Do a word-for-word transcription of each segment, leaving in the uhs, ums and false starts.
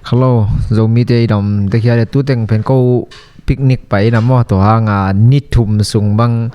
Hello, Zomite i dam tek hia le? Tu teng pen ko picnic pai na maw, tua hanga ni thum sung bang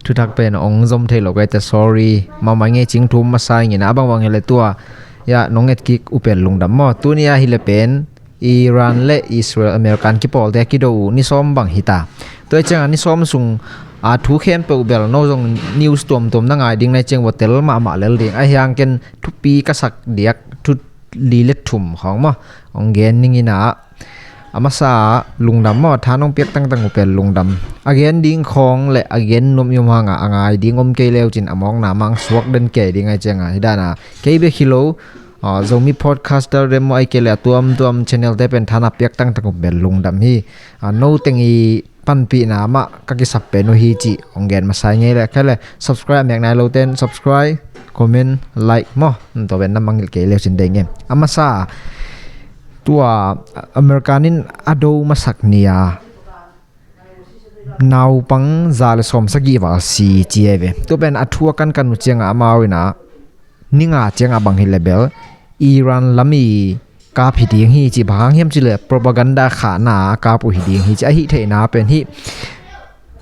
thuthak pen ong zom thei lo ka hi ta, sorry. Mahmah ngei, cing thum masa ing ina, a bangbang hi le tua, ya, nong et kik uh pen lungdam maw. Tuni a hi le pen Iran le Israel, American kipawlte a kido uh ni sawm bang hi ta. Tua hi cianga ni sawm sung a thu khempeuh bel no zong news tuamtuam na ngai ding na hi ciang, va tel mahmah lel ding. Ahi hang ken thupi ka sak diak, thu li le thum khawng maw, ong gen ning ina. A masa lungdam maw, tha nong piak tangtang uh pen lungdam. A gen ding khawng le a gen nuam i om hanga a ngai ding om kei leu cin a mawkna mang suak den kei ding ahi cianga, hi dana kei bek hi lo, ah, Zomi podcaster dem maw, ahi kei le a tuamtuam channel te pen tha na piak tangtang uh pen lungdam hi. Ah, no teng i panpihna mah ka kisap pen uh hi cih ong gen masa ing ei le. Kei le subscribe a mek nai lo ten subscribe, comment, like maw, tua pen na mangngilh kei leu cin dei ngem. A masa tua American in a do masak ni a naupang za le sawm sagih val si ci ei ve. Tua pen a thu a kankan uh cianga amau ina ni nga cianga bang hi le bel Iran lam i kap hi ding hi ci. Bang hang hiam ci le propaganda khahna a kap uh hi ding hi ci. Ahi theihna pen hih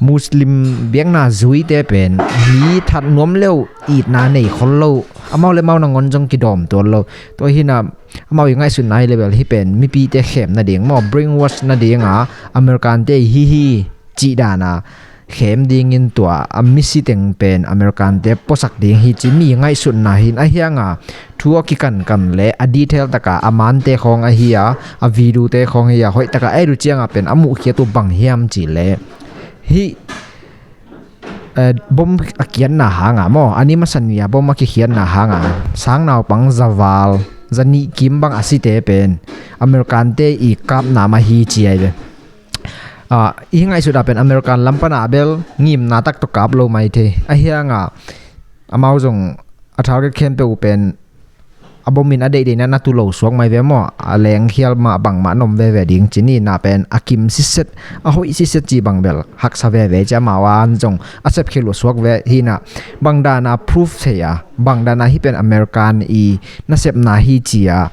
Muslim biakna zuite pen mi that nuam leu itna nei khol lo, amau le amau nangawn zong kidawm tuan lo. Tua hi na amau i ngaihsutna hi le bel hih pen mipite khem nading maw, brainwash nadinga American te hi hi cih dana khem dingin tua a misi teng pen American te puasak ding hi ci mi ngaihsutna hin. Ahi hanga thu a kikankan le a detail taka a mante khawng ahi a, a video te khawng ahi a, hoih taka ei du cianga pen a muhkhiat uh bang hiam ci le hih, eh, bom a kiatna hanga maw, a ni masa ni a bom a kikhiatna hanga sang naupang za val za nih kim bang a site pen American te i kapna mah hi ci ei ve. Ah, i ngaihsut a pen American lam pana bel ngimna tak tawh kap lo mai thei. Ahi hanga amau zong a target khempeuh uh pen a bom in a deihdeihna na tu lo suak mai ve maw. A lengkhial mah bangmah nom veve ding ci ni. Na pen a kim siset, a hoih siset ci bang bel haksa veve ci, amau an zong a sepkhia lo suak ve hi na. Bang dana proof thei a, bang dana hih pen American i nasepna hi ci a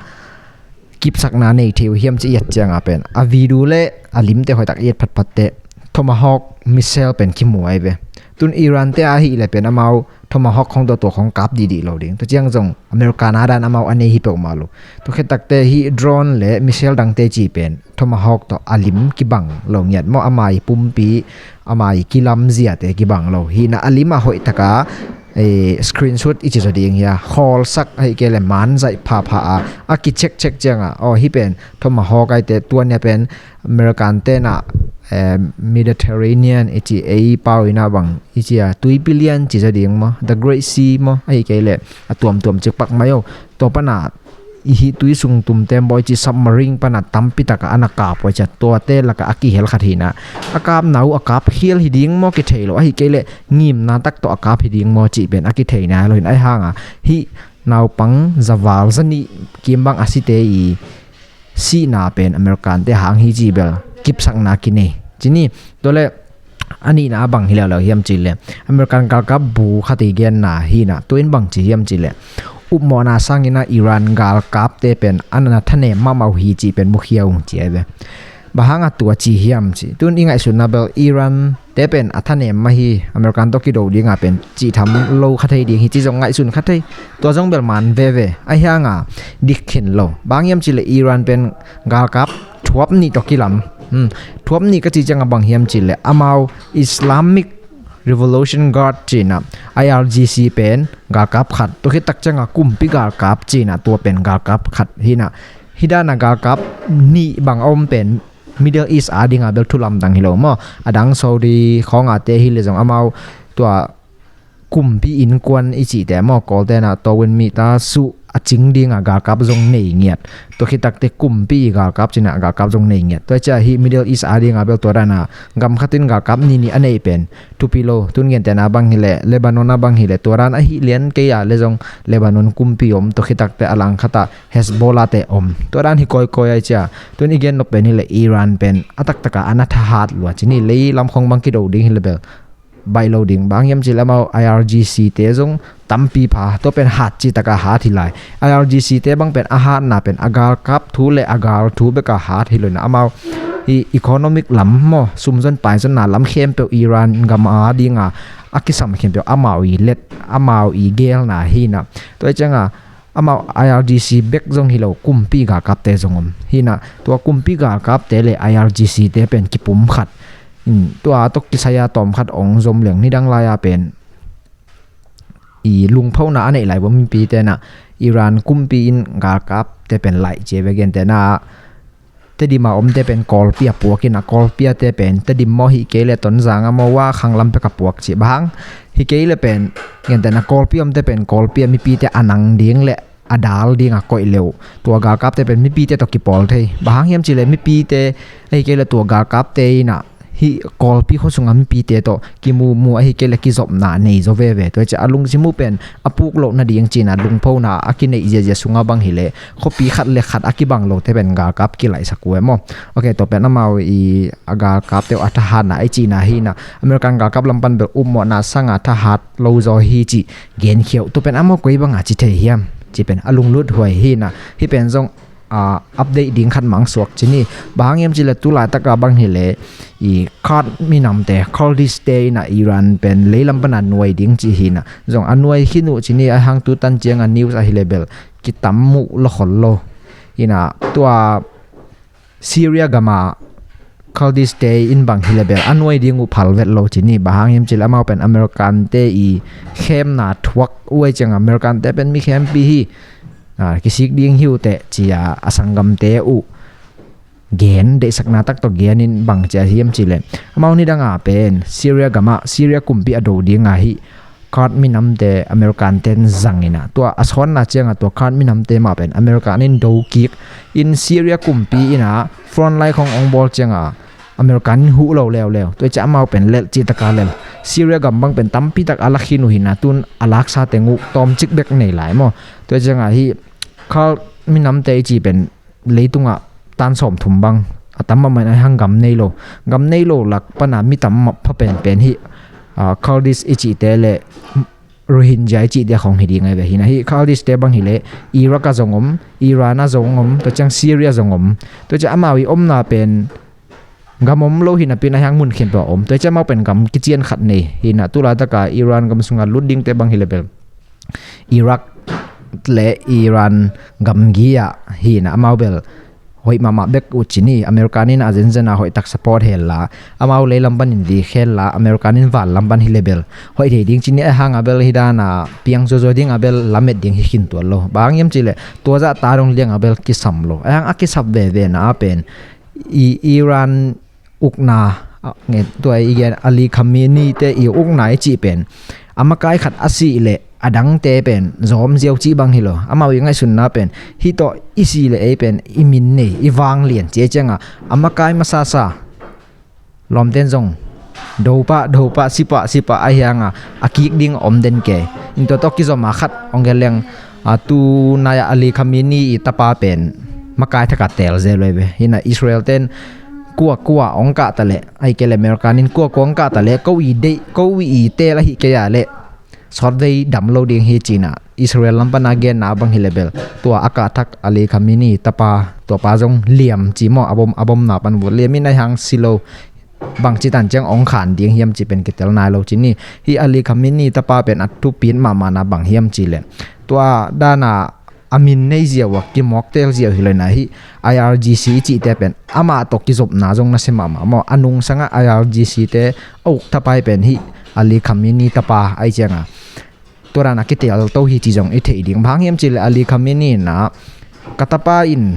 kipsakna nei thei uh hiam ci i et cianga pen a video le a limte hoihtak i et phatphat teh Tomahawk missile pen kimu ai ve. Tun Iran te ahi le pen amau Tomahawk khawng tua tua khawng kap dihdih lo ding. Tua ciang zong American a dan amau a nei hi peuhmah lo. Tua khit takte hih drone le missile dangte ci pen Tomahawk tawh a lim kibang lo ngiat maw, ama i pumpi, ama i kilamziate kibang lo. Hih na a lim a hoihtaka, eh, screenshot i ci zaw ding hi a, khawlsak ahi kei le manzaih phapha a, a kicheck check cianga, aw, hih pen Tomahawk aite, tua nia pen American tena, eh, Mediterranean i ci, ei pau ina bang i ci a, tuipi lian ci zaw ding maw, the Great Sea maw, ahi kei le a tuamtuam cikpak mai o. Tua pana i hih tui sung tumte bawi ci submarine pana tampi taka a na kap uh a ci a, tuate laka a kihel khat hi na. A kapna uh a kap khial hi ding maw kithei lo, ahi kei le ngimna tak tawh a kap hi ding maw cih pen a kithei nai lo hi na. Ahi hanga hih naupang za val za nih kim bang a site i sihna pen American te hang hi ci bel kipsakna kinei ci ni. Tua le a nihna a bang hi leuleu hiam ci le American galkap bu khat i genna hi na. Tua in bang ci hiam ci le upmawhna sangin a Iran galkapte pen a na thanem mahmah uh hi cih pen mukhia ung ci ai ve. Bang hanga tua ci hiam ci, tun i ngaihsutna bel Iran te pen a thanem mah hi, American tawh kido dinga pen cih tham lo kha thei ding hi ci zong ngaihsun kha thei. Tua zong bel man veve, ahi hanga dik khin lo. Bang hiam ci le Iran pen galkap thuap nih tawh kilam. Hmm. Thuap nih ka ci cianga bang hiam ci le amau Islamic Revolution Guard cina, I R G C pen galkap khat. Tua khit tak cianga kumpi galkap cina, tua pen galkap khat hi na. Hih dana galkap nih bang a om pen Middle East a dinga bel thu lamdang hi lo maw. A dang Saudi khawnga te hi le zong amau tua kumpi innkuan i cihte maw, Kawlte na tawin mi ta suh a cing dinga galkap zong nei ngiat. Tua khit takte kumpi galkap cina galkap zong nei ngiat. Tua cia hih Middle East a dinga bel tua dana gam khatin galkap nih nih a neih pen thupi lo. Tun gentehna bang hi le Lebanon a bang hi le tua dan ahi lian kei a le zong Lebanon kumpi om, tua khit takte a lang khata Hezbollah te om. Tua dan hi kawikawi ai cia. Tun i gen nop pen hi le Iran pen a taktaka a na thahat lua ci ni, lei lam khong bang kido ding hi le bel baih lo ding. Bang hiam cih leh amau I R G C te zong tampi pha, tua pen hat cih taka hat hi lai. I R G C te bang pen a hatna pen a galkap thu le a gal thu beka hat hi lo in ah, amau i economic lam maw, sumzon paizonna lam khempeuh Iran gam a dinga a kisam khempeuh amau i let, amau i gelna hi in ah. Tua hi cianga amau I R G C bek zong hi lo, kumpi galkapte zong om hi in ah. Tua kumpi galkapte le I R G C te pen kipum khat in, tua tawh kisai a tawm khat ong zom leng, nidang lai-a pen i lungphona a neih lai bawm mipite in ah, Iran kumpi in galkapte pen laih ci a, ve, gentehna Tedim a omte pen Kawlpi a puak in ah, Kawlpi a te pen Tedim maw, hi kei leh Tonzang a maw, a khanglam pek a puak ci. Bang hang, hi kei leh pen, gentehna Kawlpi omte pen Kawlpi a mipite a nang ding le a dal ding a koih le uh, tua galkapte pen mipite tawh kipawl thei. Bang hang hiam cih leh mipite, ahi kei leh tua galkapte in ah hih Kawlpi khua sunga mipite tawh kimumu, ahi kei leh kizopna nei zaw veve. Tua hi ciah a lungsim uh pen a puk loh nading ci in ah lungphona a kineih ziazia sunga bang hi leh khuapi khat le khat a kibang lote pen galkap kilaihsak uh e maw. Ok, tua pen amau i a galkapte uh a thahatna i cihna hi in ah, American galkap lam pan bel upmawhna sanga thahat lo zaw hi cih genkhiau. Tua pen amau koi banga ci thei hiam cih pen a lunglut huai hi in ah, hih pen zong a, update ding khat mah suak ci ni. Bang hang hiam cih leh tu laitaka bang hi leh i Kurd minamte, Kurdish te in ah Iran pen leilam pana nuai ding ci hi in ah, zong a nuai khin uh ci ni. Ahi hang tu tan cianga news ahi leh bel kitam muh lo khol lo hi in ah. Tua Syria gama Kurdish te in bang hi leh bel a nuai ding uh phal vet lo ci ni. Bang hang hiam cih leh amau pen American te i khemna thuak uh ahi cianga, American te pen mi khempi hi, a, kisik ding hi uh teh ci a, a sanggamte uh gen, deihsakna tak tawh gen in bang ci a hiam cih leh, amau nidanga pen Syria gama Syria kumpi a do dinga hih Kurd minamte American ten zang in ah, tua a sawnna cianga tua Kurd minamte mah pen American in do kik in, Syria kumpi in ah front line khong ong bawl cianga American in huh lo leuleu. Tua hi ciah amau pen lelh cih taka lel. Syria gam bang pen tampi tak a lak khin uh hi in ah, tun a laksa teng uh tawmcik bek nei lai maw. Tua hi cianga hih Kurd minamte i cih pen leitungah tan sawmthum bang, a tam mahmah in ahi hang gam nei lo, gam nei lo lak pana mi tam mah pha penpen hih, a, Kurdish i cihte le Rohingya i cihte khong hi ding ahi ve. Hi in ah hih Kurdish te bang hi leh Iraq ah zong om, Iran ah zong om, tua ciang Syria zong om. Tua ciang amau i omna pen gam om lo hi napi in ahi hang mun khempeuh ah om. Tua ciang amau pen gam kician khat nei. Hi in ah tu laitaka Iran gam sunga lut dingte bang hi leh bel Iraq le Iran gamgi ah hi in ah amau bel hoih mahmah bek uh ci ni. American in a zenzen a hoih tak support hel la, amau leilam panin vik hel la, American in van lam pan hi leh bel hoih thei ding ci ni. Ahi hang a bel hih dan a piang zuazua ding a bel lamet ding hi khin tuan lo. Bang hang hiam cih leh tua zah ta dong liang a bel kisam lo. Ahi hang a kisap veve na a pen i Iran ukna, a, nge, tua i gen Ali Khamenei te i ukna i cih pen a makai khat a sih leh a dangte pen zawm ziau cih bang hi lo. Amau i ngaihsunna pen hih tawh i sih leh ei pen i min nei, i vanglian ci a, cianga a makai masasa lawmten zong dopah, dopah, sipah, sipah ahi hanga a kik ding a om den kei. In tua tawh kizom a khat ong gen leng, a, tu nai-ah Ali Khamenei i tapa pen makai thak a teel zel veve. Hi in ah Israel ten kua kua ong kah ta leh, ahi kei leh American in kua kua ong kah ta leh, ko i deih, ko i teel ahi kei a leh sawtvei dam lo ding hi ci in ah Israel lam pana genna bang hi leh bel tua a kah thak Ali Khamenei tapa, tua pa zong liam ci maw, a bom, a bomna pan vut liam in ahi hang si lo. Bangci tan ciang ong khan ding hiam cih pen kitel nai lo ci ni. Hih Ali Khamenei tapa pen a thupit mahmahna bang hiam cih leh tua dan a a min nei ziau a kimawk teel ziau hi lo in ah hih I R G C i cihte pen amah tawh kizopna zong nasia mahmah maw. A nungsangah I R G C te a uk thapai pen hih Ali Khamenei tapa ahi cianga tua dan a kitel to hi ci zong i theih ding. Bang hang hiam cih leh Ali Khamenei in ah ka tapa in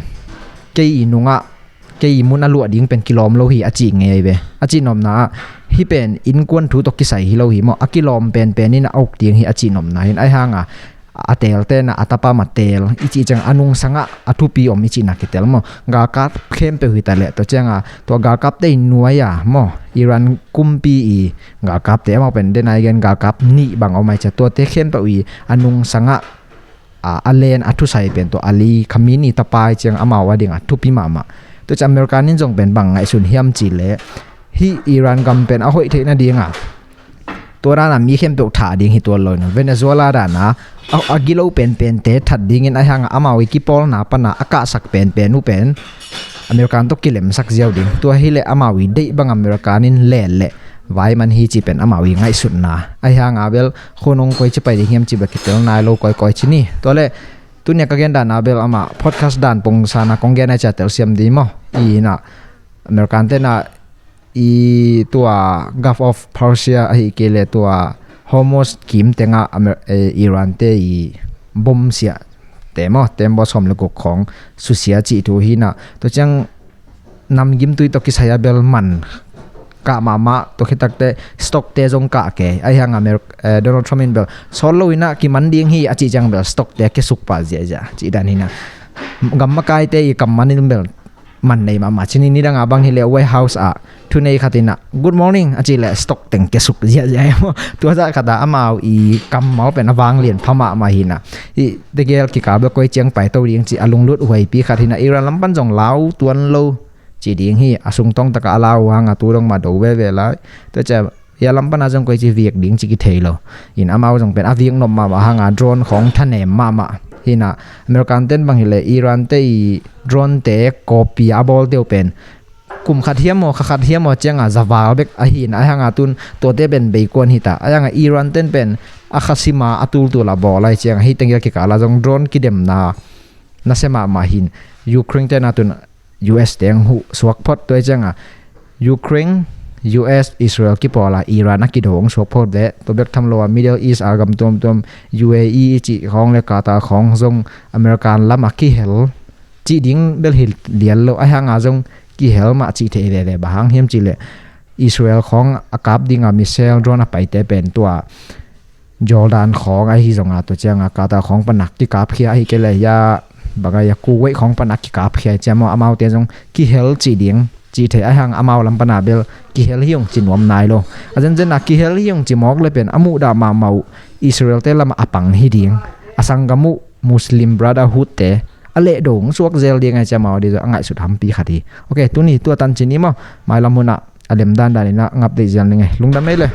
kei i nungah kei i mun a luah ding pen kilawm lo hi a cih ngei ve. A cihnopna ah hih pen innkuan thu tawh kisai hi lo hi maw, a kilawm penpen in a uk ding hi a cihnopna hi in. Ahi hanga a teelte in ah a tapa mah teel i cih ciang a nungsangah a thupi om i cihna kitel maw. Galkap khempeuh hi ta leh tua cianga tua galkapte i nuai a maw, Iran kumpi i galkapte amau pen den a i gen galkap nih bang om ahi ciah, tuate khempeuh i a nungsangah a, a len a thusai pen tua Ali Khamenei tapa ahi ciang amau a ding a thupi mahmah. Tua ciah American in zong pen bang ngaihsun hiam cih leh hih Iran gam pen a hoih theih nading a tua dana mi khempeuh thah ding hi tuan lo in, Venezuela dana a, a gilo penpente that dingin, ahi hanga amau i kipawlna pana a kahsak penpen uh pen American tawh kilemsak ziau ding. Tua hileh amau i deih bang American in len leh vai man hi cih pen amau i ngaihsutna. Ahi hanga bel khonung koici pai ding hiam cih bel kitel nai lo kawikawi ci ni. Tua leh tunia ka gen dana bel amah podcast dan pungsana kong gen a cia telsiam ding maw? I na American tena i tua Gulf of Persia ahi kei le tua Hormuz kim tenga Amer- eh, Iran te i bom sia te maw, tembaw sawm le guk khawng susia cih thu hi na. Tua ciang namgimtui tawh kisai a bel man kah mahmah, tua khitakte stock te zong kah kei. Ahi hanga Amer- eh, Donald Trump in bel sawt lo ina kiman ding hi a cih ciang bel stock te kesuk pah ziahziah cih dan hi na. Gam makaite i kam man in bel man nei mahmah ci ni. Nidanga bang hileh White House ah thunei khat ina good morning a cih leh stock teng kesuk ziahziah e maw. Tua zah khata amau i kammal pen a vanglian pha mahmah hi na. I tegel kikal bel koi ciang paito ding cih a lunglut huaipi khat hi na. Iran lam pan zong lau tuan lo ci ding hi. A sungtawng taka a lau hanga tu dong mah do veve lai. Tua cia hia lam pana zong koici viak ding ci kithei lo. In amau zong pen a viak nop mahmah hanga drone khawng thanem mahmah hi na. American ten bang hileh Iran te i drone te copy a bawl deuh pen kum khat hiam maw, kha khat hiam maw cianga zaval bek ahi na. Ahi hanga tun tuate pen beikuan hita. Ahi hanga Iran ten pen a khasima a tultul a bawl ahi cianga hi tengel kikala zong drone kidemna nasia mahmah hin. Ukraine tena tun U S teng huh suak phot. Tua hi cianga Ukraine, U S, Israel kipawla Iran a kido hong suak phot le tua bek tham lo a Middle East a gam tuamtuam U A E i cih khawng le Qatar khawng zong American lama kihel cih ding bel hi lian lo. Ahi hanga zong kihel mah cih thei veve. Bang hang hiam cih leh Israel khawng a kap dinga missile drone a paite pen tua Jordan khawng ahi zonga tua cianga Qatar khawng pana kikapkhia ahi kei le hia bang a hia Kuwait khawng pana kikapkhia ciang maw, amaute zong kihel cih ding cih thei. Ahi hang amau lam pana bel kihel hi ung ci nuam nai lo. A zenzen a kihel hi ung ci mawk le pen a muhdah mahmah uh Israel te lama a pang hi ding. A sanggam uh Muslim Brotherhood te a lehdo hong suak zel ding ahi ciang amau dih zong a ngaihsut hampi khat hi. Ok, tuni tua tan ci ni maw. Mailam hunah a lemdan dan inah ngap deih zial ning e. Lungdam ei le.